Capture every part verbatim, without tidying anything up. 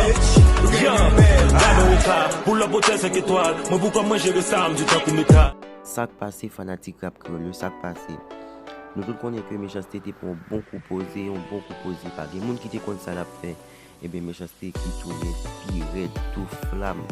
Yo, gade w ka, pull up otèl senk etwal. Mwen pou kòm mwen jere sa, m di tankou metal. Sa k pase fanatik rap kreyòl yo, sa k pase? Nou tout konnen ke Mechanste te pran yon bon kou poze, yon bon kou poze. Pa gen moun ki te konn sa l ap fè. Ebyen, Mechanste ki tounen pi rèd, tou flam.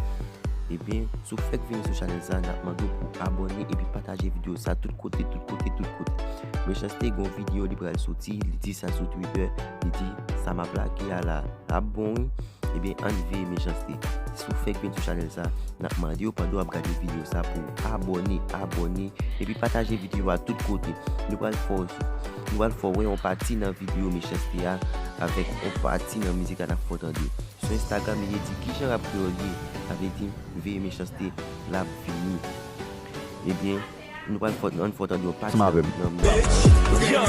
Ebyen, si w fèk vini sou chanèl sa, n ap mande w pou abòne epi pataje videyo sa tout kote, tout kote, tout kote. Mechanste gen yon videyo li pral soti, li di sa sou Twitter, li di sa m ap lage a la, l ap bon wi. Ebyen, ann veye Mechanste. Si w fèk vin sou chanèl sa, n ap mande w pandan w ap gade videyo sa pou w abòne, abòne, epi pataje videyo a tout kote. Nou pral fè w, nou pral fè w wè yon pati nan videyo Mechanste a avèk yon pati nan mizik la n ap fè w tande. Sou Instagram, li te di kijan rap kreyòl ye, sa vle di veye Mechanste, l ap vini. Ebyen, nou pral fè, ann fè w tande yon pati nan, nan, nan Yo,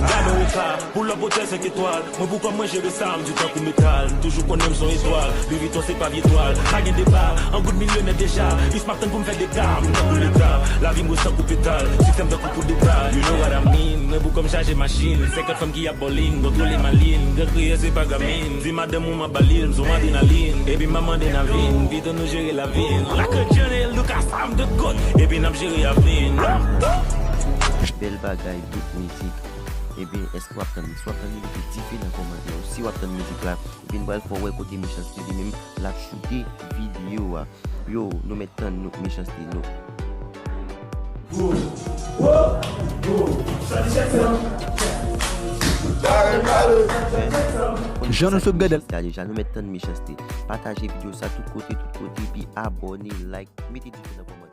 gade w ka, pull up otèl senk etwal. Mwen pou kòm mwen jere sa, m di tankou metal. M toujou konnen m son etwal. Louis Vuitton se pa vye twal. Pa gen deba, an goud milyonè deja. Jis m ap tann pou m fè dega, m tankou leta. Lavi m rose tankou petal. Siksè m tankou poud deta. You know what I mean? Mwen pou kòm chaje machin. Senkant fanm ki ap bòlin, kontwole malin. Gran kriyè se pa gamin. Di madanm ou m ap ba li l, m son adrenalin. Epi m ap mande Navin. Pito nou jere lavi n. Like a Johnny Lucas, I'm the goat. Epi n ap jere avni n. Bèl bagay, bout mizik. Ebyen, èske w ap tann li? Si w ap tann li, mete dife nan kòmantè yo. Si w ap tann mizik la, ebyen, n pral fè w wè kote Mechanste li menm l ap choute videyo a. Yo, nou mèt tann nou, Mechanste nou. Jan nou sot gade l. Deja, nou mèt tann Mechanste. Pataje videyo sa tout kote, tout kote, epi abòne, like, mete dife nan kòmantè.